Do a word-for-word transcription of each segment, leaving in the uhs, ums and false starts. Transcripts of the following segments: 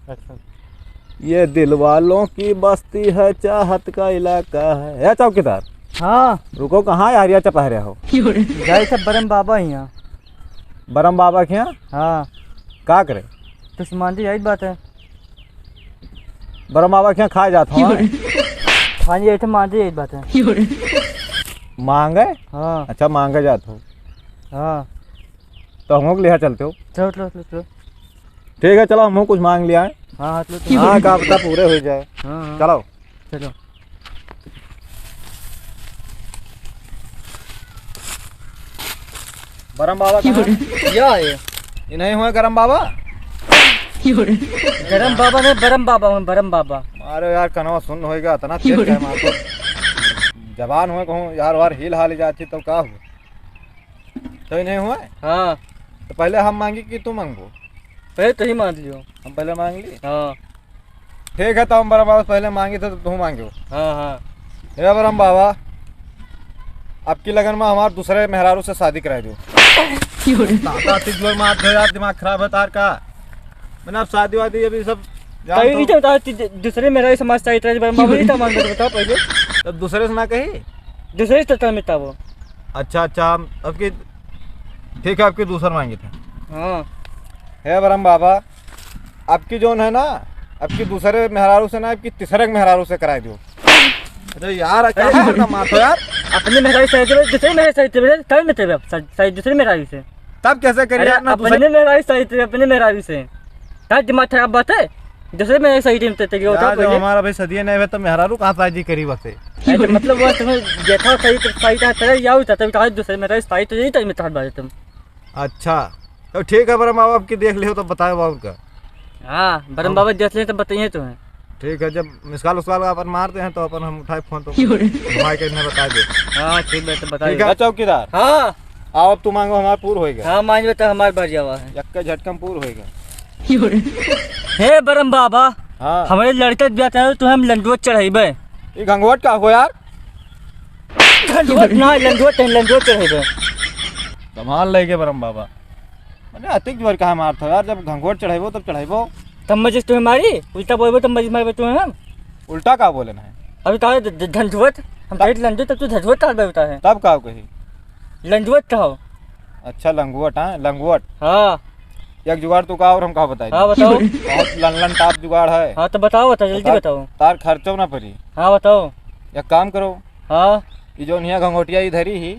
अच्छा। ये दिल वालों की बस्ती है, चाहत का इलाका है। ए चौकीदार। हाँ। रुको, कहाँ यार, या चपहरे हो? जाई थे बरम बाबा हियाँ। बरम बाबा के यहाँ? हाँ। का करे? तो सामान तो यही बात है। बरम बाबा के यहाँ खाए जात हो, हाँ? हाँ जी, ये तो मान जी, यही बात है। मांगे? हाँ। अच्छा, मांगे जात हो। हाँ। तो हमहू के लिहा चलते हो। चलो, चलो, चलो, चलो। ठीक है, चलो, हमहू कुछ मांग लिया है। हाँ, हाँ, चलो, चलो। हाँ, का पता पूरे हो जाए। हाँ, हाँ। चलो। चलो। बरम बाबा कहाँ? या है। ये नहीं हुए गरम बाबा? गरम बाबा नहीं, बरम बाबा हुए, बरम बाबा। अरे यार, कनवा सुन्न होइगा, इतना तेज है मार तो। जबान हुए कहूँ यार, वार हिल हाल जाती तो का हुआ? तो ही नहीं हुआ? हाँ। तो पहले हम मांगी कि तू मांगबो? पहले तो ही मांग लियो। हम पहले मांग ली? हाँ। ठीक है, तो हम बरम बाबा से पहले मांगी थे, तो तू मांगियो। हाँ, हाँ। हे बरम बाबा, अब की लगन में हमार दूसरे मेहरारू से शादी कराई दो। दादा, अतिक जोर मार दे यार, दिमाग खराब है तार का। मैंने अब शादी वादी अभी सब जान कहीं तो नहीं चलता, ती-, दूसरे मेहरारू से मस्त आई, तेरे बरम बाबा, ये तो मांग, बताओ पहले। तब दूसरे से ना कही? दूसरे से तो मिलता वो। अच्छा, अच्छा, अब की, ठीक है, अब की दूसर मांगी थे। हाँ। हे बरम बाबा, अब की जौन है ना, अब की दूसरे मेहरारू से ना, अब की तीसरे के मेहरारू से कराई दो। अरे यार, क्या अरे, माथा मारते हो यार? अपने मेहरारू से, दूसरे मेहरारू से, तब में तेरे, दूसरे, दूसरे मेहरारू से। तब कैसे करी अरे, यार, ना दूसरे अपने मेहरारू से, अपने मेहरारू से। तार दिमाग खराब बात है, दूसरे मेहरारू से, तेरे, तेरे, यार, जब हमारा भाई सदिये नहीं हुए, तो मेहरारू कहाँ शादी करी बसे? अरे, तो मतलब, वो तुम्हें देखा सही, तो सही था, तेरे, या होता, तभी कहा, दूसरे मेहरारू से, तो यही टाइम में था, बात तुम। अच्छा, तो ठीक है बरम बाबा, अब की देख लियो तो बताए बाबू का। हाँ, बरम हम बाबा देख ले तो बताइए तुम्हें। ठीक है, जब मिस कॉल उस कॉल अपन मारते हैं तो अपन हम उठाए फोन तो घुमाए के इन्हें बता दे। हाँ, ठीक है, तो बताइए। ठीक है, चौकीदार। हाँ। आओ, अब तू मांगो, हमार पूर होएगा। हाँ, मांगो तो हमार बार जावा है। यक्का झटकम पूर होएगा। हे बरम बाबा, हाँ। हमारे लड़के के ब्याह है, तो हम लंडुआ चढ़ाइबे। ये घंघोट का हो यार? घंघोट ना, लंडुआ चढ़-, लंडुआ चढ़ाइबे। कमाल लगे बरम बाबा। मने अतिक जोर कहाँ मारत हो यार, जब घंघोट चढ़ाइबो तब चढ़ाइबो। तब मजे तुम्हें मारी, उल्टा बोलबो तब मजे मारबे तुम्हें हम। उल्टा का बोले ना है? अभी कहा ध-, ध-, झंझुवत, हम तब कहे लंडुआ तब तू झंझुवत काल बे होता है। तब का कही? लंडुआ कहो। अच्छा, लंगुअट, हाँ, लंगुअट। हाँ। एक जुगाड़ तू का और हम का बताई? हाँ, बताओ। बहुत लन लन टाप जुगाड़ है। हाँ, तो बताओ, बताओ, जल्दी तार, बताओ। तार खर्चो ना पड़ी। हाँ, बताओ। एक काम करो। हाँ। ये जो निया घंघोटिया इधर ही।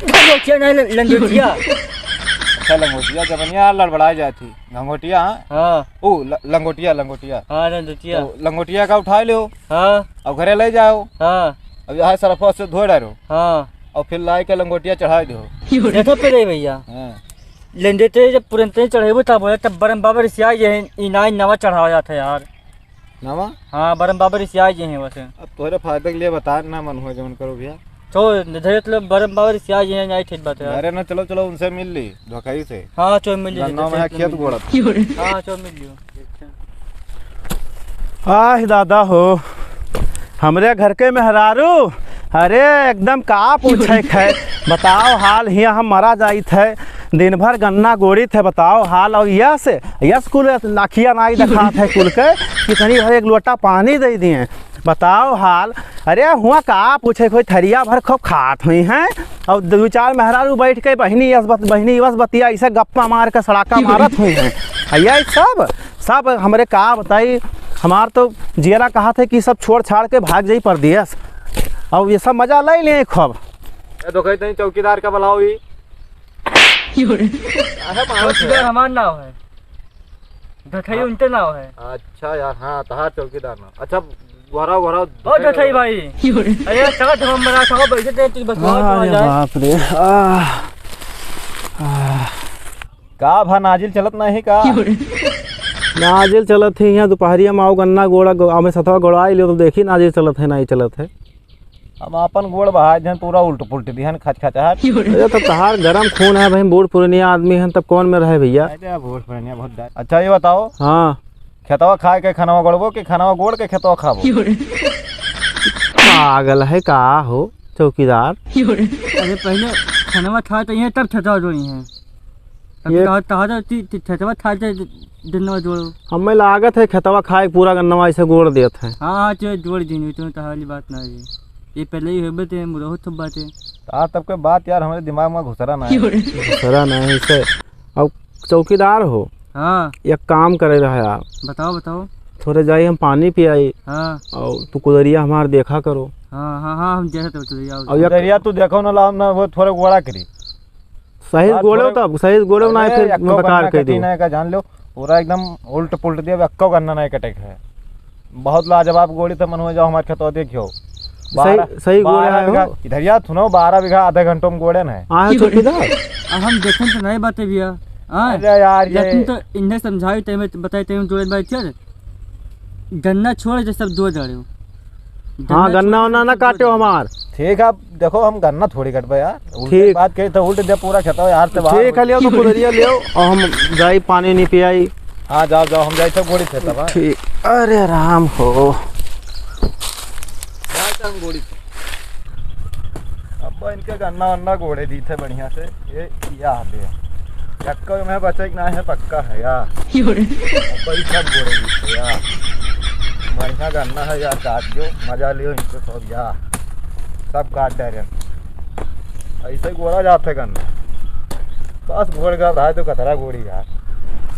घंघोटिया नहीं, ल-, लंगोटिया। अच्छा, लंगोटिया, जबनिया लड़बड़ा जाती। घंघोटिया, हाँ? हाँ। ओ, ल-, लंगोटिया, लंगोटिया। हाँ, लंगोटिया। तो लंगोटिया का उठा लो। हाँ। और घरे ले जाओ। हाँ। अब यहाँ सरफा से धो डालो। हाँ। और फिर लाए के लंगोटिया चढ़ा दो। देखो पे रे भैया। हाँ। लंगोटिया जब पुरनते चढ़ेबो तब बोले, तब बरम बाबा रिसिया ये इनाई नवा चढ़ावा जाता है यार। नवा? हाँ, बरम बाबा रिसिया ये हैं वैसे। अब तोहरे फायदे के लिए बता ना, मन हुआ जौन करो भैया। तो धरे तो बरम बाबा रिसिया ये हैं, नहीं ठीक बात है यार। अरे ना, चलो, चलो, उनसे मिल ली, धोखाई से। हाँ, चलो मिल ली, गन्ना में चलो खेत मिल ली। गोड़त। हाँ, चलो मिल लियो। आह दादा हो, हमरे घर के मेहरारू, अरे एकदम का पूछे है, बताओ हाल, हियाँ हम मरा जाइत है, दिन भर गन्ना गोड़ित है, बताओ हाल। और यस, यस कुल अखिया नाई देखात है कुल के, कि तनी भर एक लोटा पानी दे दिए, बताओ हाल। अरे हुआ का पूछे, कोई थरिया भर खूब खात हुई हैं, और दो चार मेहरारू बैठ के बहिनी यस बत-, बहिनी वस बतिया ऐसे गप्पा मार के सड़ाका मारत हुई हैं। आ ये सब, सब हमरे का बताई, हमार तो जियरा कहत है कि सब छोड़ छाड़ के भाग जाई परदेस। अब ये सब मजा ले लें खूब। ए, तो कही तनी चौकीदार का बुलाओ ही। काहे मारत है? चौकीदार हमार नाव है, धथई हाँ। उनके नाव है। अच्छा यार, हाँ, तहार चौकीदार नाव। अच्छा, घुराओ, घुराओ, ओ धथई भाई। अरे, चला, जब हम मना खाओ, बैठे थे, तू बस अरे बात हो जाए। बाप रे, आह, आह। का भा नाजिल चलत नाही का? नाजिल चलत है यहाँ, दोपहरिया में आओ गन्ना गोड़ा गो-, हमें सथवा गोड़ाई लियो तो देखी नाजिल चलत है, नहीं चलत है। हम आपन गोड़ बहाए दिहन, पूरा उल्ट पुल्ट दिहन, खचखचाहट। अरे तो तहार गरम खून है भाई, बूढ़ पुरनिया आदमी है, तब कौन में रहे भैया? अरे बूढ़ पुरनिया बहुत डर। अच्छा ये बताओ, हाँ। खेतवा खाए के खनवा गोड़बो कि खनवा गोड़ के खेतवा खाबो? पागल है का हो चौकीदार? अरे पहले खनवा खा तो ये तब खेतवा जोई है। अब ये तोहर, तोहर ती-, ती-, खेतवा था जे ज-, गन्नवा जोड़ो। हमें लागत है खेतवा खाए पूरा गन्नवा ऐसे गोड़ देत है। हाँ, हाँ, चलो जोड़ दीन, तो तोहर वाली बात ना है। ये पहले ही होबे ते मुरहो थुब्बा ते। आ तब के बात यार हमारे दिमाग में घुसरा ना है। घुसरा ना है इसे। अब चौकीदार हो। हाँ। एक काम करे रहा यार। बताओ, बताओ। थोड़े जाई हम पानी पियाई। हाँ। और तू कुदरिया हमार देखा करो। हाँ, हाँ, हाँ, हम देखा तो कुदरिया। और एक कुदरिया तू देखो ना, लाओ ना, वो थोड़े गोड़ा करी। सही हाँ, गोड़े थोड़े तब, सही गोड़े ना अरे, फिर एक्को मैं बेकार गन्ना कर कटी दूँ। नहीं का जान लो, पूरा एकदम उल्ट पुल्ट दिया, एक्को गन्ना नहीं कटे है। बहुत लाजवाब गोड़ी तो मन हो जाओ हमारे खेतवा देखियो। सही, बारह, सही गोड़े बारह है बीघा, हो। इधर यार सुनो, बारह बीघा आधे घंटों में गोड़े न है। हाँ, है चौकीदार। अब हम देखन तो नहीं बाते भैया। हाँ? अरे यार, ये जतन तो इन्हें समझाई, ते में बताई, ते में जोड़े भाई चल। गन्ना छोड़ दे, सब दो जड़े हो। हाँ, गन्ना छोड़ वन्ना दे, ना सब दो काटे जड़े हो। हमार। ठीक है, अब देखो, हम गन्ना थोड़ी कटबे यार। उल्टे ठीक। बात कही तो उल्ट दे पूरा खेतवा यार से बाहर ठीक हो है, लियो तो कुदरिया लियो और हम जाई पानी नहीं पियाई। हाँ, जाओ, जाओ, हम जाई सब गोड़ी खेतवा। ठीक। अरे राम हो। जाओ, सब गोड़ी खेत। अब इनके गन्ना वन्ना गोड़े दी थे बढ़िया से। ये या दे। यक्को में बचे कि ना है, पक्का है या। यो रे। अब भाई सब गोड़े दी थे या। बढ़िया गन्ना है या, काट जो, मजा लियो इनके सब या। सब काट डाले। ऐसे गोड़ा जात है गन्ना। बस गोड़ घबराए तो कतरा गोड़ी यार,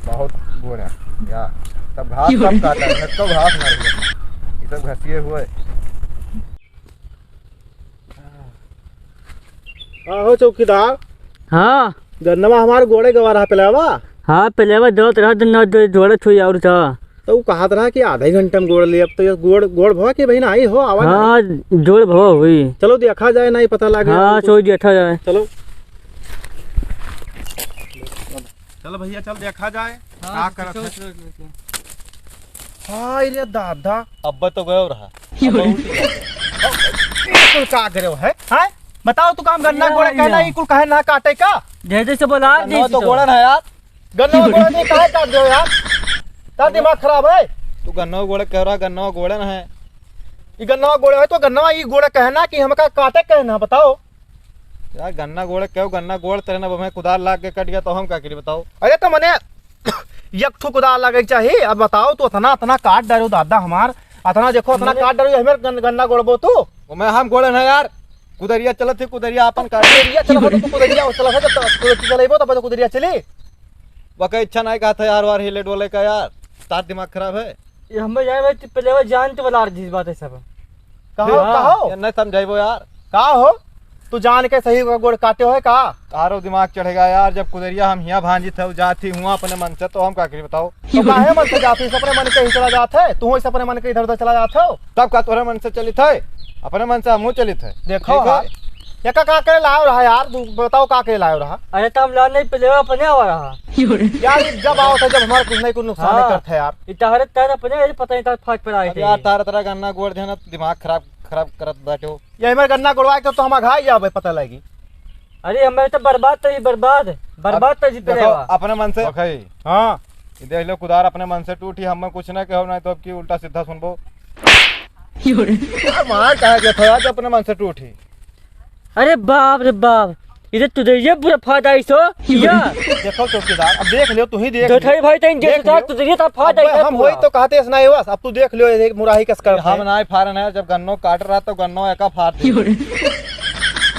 बहुत गोड़ है यार। सब घास सब काटा है, तो घास मर गया, ये सब घसिए हुए। हाँ हो चौकीदार। हाँ। गन्नवा हमारे गोड़े गवा रहा पेलावा। हाँ, पेलावा दो तरह दिन न दो जोड़े छुई और था। तो वो कहत रहा कि आधा ही घंटा में गोड़ ले, अब तो ये गोड़, गोड़ भवा के भाई ना आई हो, आवा ना। हाँ, जोड़ भवा हुई। चलो देखा जाए, नहीं पता लागे। हाँ, चलो देखा जाए। चलो। चलो भैया, चल देखा जाए, हाँ, का करत चलो, है। चलो, चलो, चलो। हाय रे दादा। अब्बा तो गयो रहा। यो रे। अब्बा उठ गया। ये कुल का करे हो, है? हैं? बताओ, तू काम गन्ना या, गोड़े कहना, या। ई कुल कहे ना काटे का? जैसे से बोला, गन्ना जैसे तो तो। गोड़न है यार। गन्ना गोड़े नहीं, काहे काट दो यार? तार दिमाग खराब है? तू गन्ना गोड़े कह रहा, गन्ना गोड़न है। ई गन्ना गोड़े है तो गन्ना ई गोड़े कहना कि हमका काटे कहना, बताओ। यार गन्ना गोड़े कहो, गन्ना गोड़ तेरे ना, हमें कुदाल लाग के कट गया तो हम का करी बताओ? अरे तो मने एक ठो कुदाल लागे के चाही। अब बताओ तू अतना, अतना काट डारो दादा हमार, अतना देखो अतना मने काट डारो, हमें गन-, गन्ना गोड़बो तू? वो मैं हम गोड़े ना यार, कुदरिया चलत थी, कुदरिया अपन काट। कुदरिया चलत हो तो तू कुदरिया चलत हो, जब तक कुदरिया चलेबो तब तो कुदरिया चली। वके इच्छा नहीं कहा था यार, वार हिले डोले का यार, तार दिमाग खराब है। ये हमें जाए भाई, पहले वो जानते वाला अर्जी बात है सब। कहो, हाँ। कहो। ये नहीं समझाइबो यार। का हो? तू जान के सही का गोड़ काटे हो है का? तारो दिमाग चढ़ेगा यार, जब कुदरिया हम हियाँ भांजित है, जात ही हुआ अपने मन से, तो हम का करी बताओ? तो काहे मन से जात ही, अपने मन के ही चला जात है, तू इस अपने मन के इधर उधर चला जात हो। तब का तोरे मन से चलित है? अपने मन से हमहूँ चलित है। देखो ठीक है? हाँ, ये का, का करे लायो रहा यार, तू बताओ का करे लायो रहा? अरे तो हम लान नहीं, पहले वो अपने आवा रहा। यार, ये जब आओ था, जब हमारा कुछ नहीं कुछ नुकसान हाँ। नहीं करता है यार। ये तहरे तहरे अपने, ये पता नहीं था फाट पर आए अब थे। यार, तारा तारा गन्ना गोड़ देना, दिमाग खराब, खराब करत बैठे हो। ये हमारे गन्ना गोड़वा के तो हम अघाई जाबे, पता लगी। अरे, हमें तो बर्बाद तो ही बर्बाद, बर्बाद अब तो जीते देखो, रहेगा। अपने मन से। ओके। हाँ। ये देख लो, कुदार अपने मन से टूटी, हमें कुछ ना कहो, नहीं तो अब की उल्टा सीधा सुनबो। यो रे। यार, मार कहा गया था यार, जो अपने मन से टूटी। अरे बाप रे बाप, इधर तुझे ये पूरा फायदा है सो, या। देखो चौकीदार, अब देख लियो, तू ही देख लियो। भाई, तैं देख लियो। तुझे ये था फायदा अबे है हम पूरा। वही तो कहते हैं, सुनाई बस, अब तू देख लियो, ये मुराही कस कर हम है। नाई फारन है, जब गन्नो काट रहा तो गन्नो एका फाड़ दे। यो रे।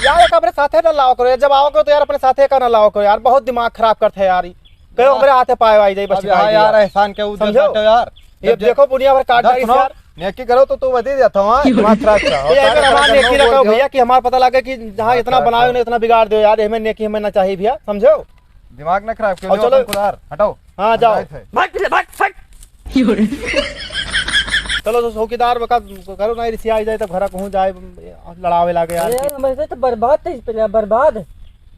यार, एक अपने साथे ना लाओ करो, जब आओ करो तो यार अपने साथे का ना लाओ करो यार, बहुत दिमाग खराब करते हैं यार। कहो, हाँ। हमरे हाथे पाए आई जाई, बस अब यहाँ यार, एहसान के ऊपर समझो? काटो यार। ये जब जे-, देखो, बुनिया भर काट डाली सुनो, यार। नेकी करो तो तू बता देता हूँ, हाँ, दिमाग खराब क्या? ये अगर हमारा नेकी ना करो भैया कि हमारा पता लगे कि जहाँ इतना बनाओ ना, इतना बिगाड़ दो यार, हमें नेकी हमें ना चाहिए भैया, समझो? दिमाग ना खराब करो, और चलो। अपन कुदार, हटाओ। हाँ, जाओ। हम जाए थे। भाग पीछे, भाग, भाग। चलो, तो चौकीदार बका करो ना, रिसिया आ जाए तो घर कहूँ जाए, लड़ावे लागे यार। अरे यार, मैं तो बर्बाद थे इस पे, बर्बाद।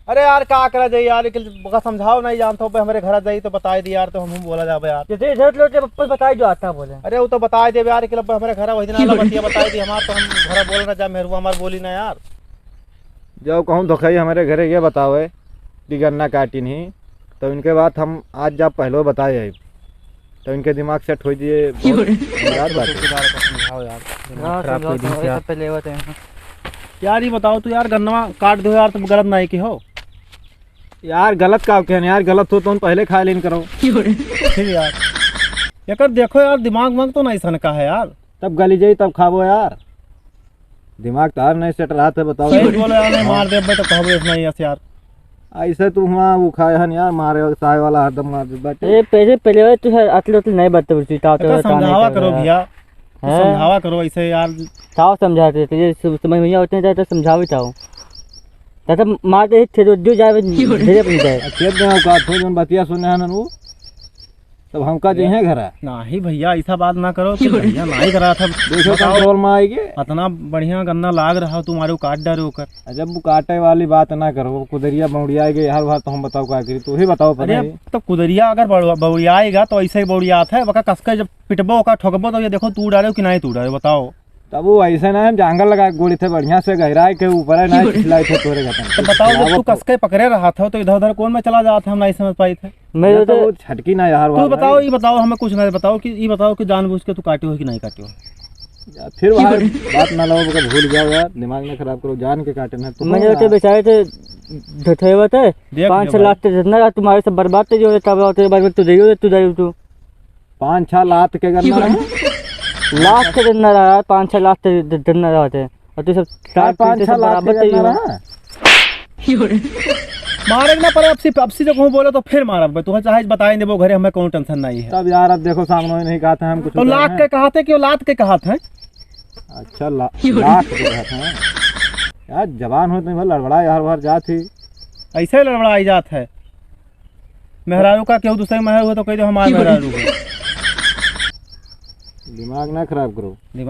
अरे यार, का करा जाए यार, एक बका समझाओ नहीं जानत हो, हमरे घर जाई तो बताई दी यार, तो हम, हम बोला जाबे यार। जैसे इधर लोग जब अपन बताई जो आता बोले। अरे वो तो बताई देबे यार, कि लब हमरे घर वही दिन आला बतिया बताई दी हमार, तो हम घर बोले ना जा, मेहरुआ हमार बोली ना यार। जब कहूँ धोखाई हमरे घरे ये बतावे कि गन्ना काटी नहीं, तो इनके बात हम आज जा पहले बताए आई, तो इनके दिमाग सेट हो दिए। यो रे। बहुत यार बात है। समझाओ यार, दिमाग हाँ, खराब समझाओ, कर दी समझाओ, क्या? सब पहले होते हैं। यार, ये बताओ तो यार, गन्नवा काट दो यार, तुम गलत नहीं की हो। यार, गलत का कहन यार, गलत हो तो पहले खाए लेन करो। फिर यार, एकर देखो यार, दिमाग वाग तो नहीं सनका है यार। तब गली जाई, तब खाबो यार। दिमाग तार नहीं सेट रहत है, बताओ। सही बोलो यार, नहीं मार देबे तो कहबो ऐसा नहीं है यार। ऐसे तू हुआ वो खाए हन यार, मारे साय वाला हरदम मार दे बाटे। ए, पहले, पहले वाले तू है, अतले उतले नहीं बदतमीजी, ताव तो एकर ताव नहीं समझावा कर करो रहा। भैया, हैं? समझावा करो ऐसे यार। ताव समझाते थे, ये सु-, समझ में नहीं होते हैं, तो समझावे चाहो। तो मार दे, थे जो, जो जाए, धीरे अपनी जाए। आ, खेत में का थो, जोन बतिया सुने हन वो, तब हमका जइहे घरा। नाही भैया, ऐसा बात ना करो कि भैया नाही करा था। देखो बताओ, कंट्रोल में आएगी। इतना बढ़िया गन्ना लाग रहा हो, तुम्हारे को काट डारे ओकर। अ, जब वो काटे वाली बात ना करो, कुदरिया बौड़िया आएगी, हर बार तो हम बताओ का करी, तू ही बताओ अरे, पहले। तो कुदरिया अगर बौड़-, बौड़ियाएगा तो ऐसे ही बौड़ियात है, वका कसके जब पिटबो, ओका ठोकबो तो ये देखो तू डारे हो कि नाही तू डारे हो, बताओ। तब वो ऐसे ना, हम जांगर लगा के गोड़ी थे, बढ़िया से गहराई के ऊपर है ना, चिल्लाई थे तोरे घटन। तो बताओ, जब तू कसके पकड़े रहा था तो इधर उधर कौन में चला जाता, हम नहीं समझ पाई थे। मैं ये तो तो वो छटकी ना यार, तू वाह बताओ, भाई। ये बताओ, हमें कुछ ना बताओ कि ये बताओ कि जानबूझ के तू काटे हो कि नहीं काटे हो? या फिर भाई बात ना लो, ओके भूल जाओ यार, दिमाग ना खराब करो, जान के काटे ना तू। मैं तो यार। बेचारे थे ढठेवा थे, देख पाँच ले छह भाई। लाख थे जितना रहा तुम्हारे सब बर्बाद थे, जो तब आते बाद में तू दे तू दे तू। पाँच छह लाख के गन्ना रहा? लाख के गन्ना रहा, पाँच छह लाख के ग-, गन्ना रहा थे। और तू सब साठ पाँच पीते छह सब लाख बराबर के चाहिए गन्ना हो। रहा? मारे ना पड़े, अब से, अब से जो कहूँ बोले तो फिर मारब। तू चाहे बताए देबो घरे, हमें कौनो टेंशन नहीं है। तब यार, अब देखो, सामने ही नहीं कहा था हम कुछ तो उधर लाख हैं। के कहा थे कि वो लात के कहा थे? अच्छा, ला-, लाख के कहा थे। यार, जबान हो तो नहीं भाई, लड़बड़ा यार बार जात ही। ऐसे लड़बड़ाई जात है। मेहरारू का केहू दूसरे के मेहरारू हो तो कह दो हमारे मेहरारू हो। दिमाग ना खराब करो। दिमाग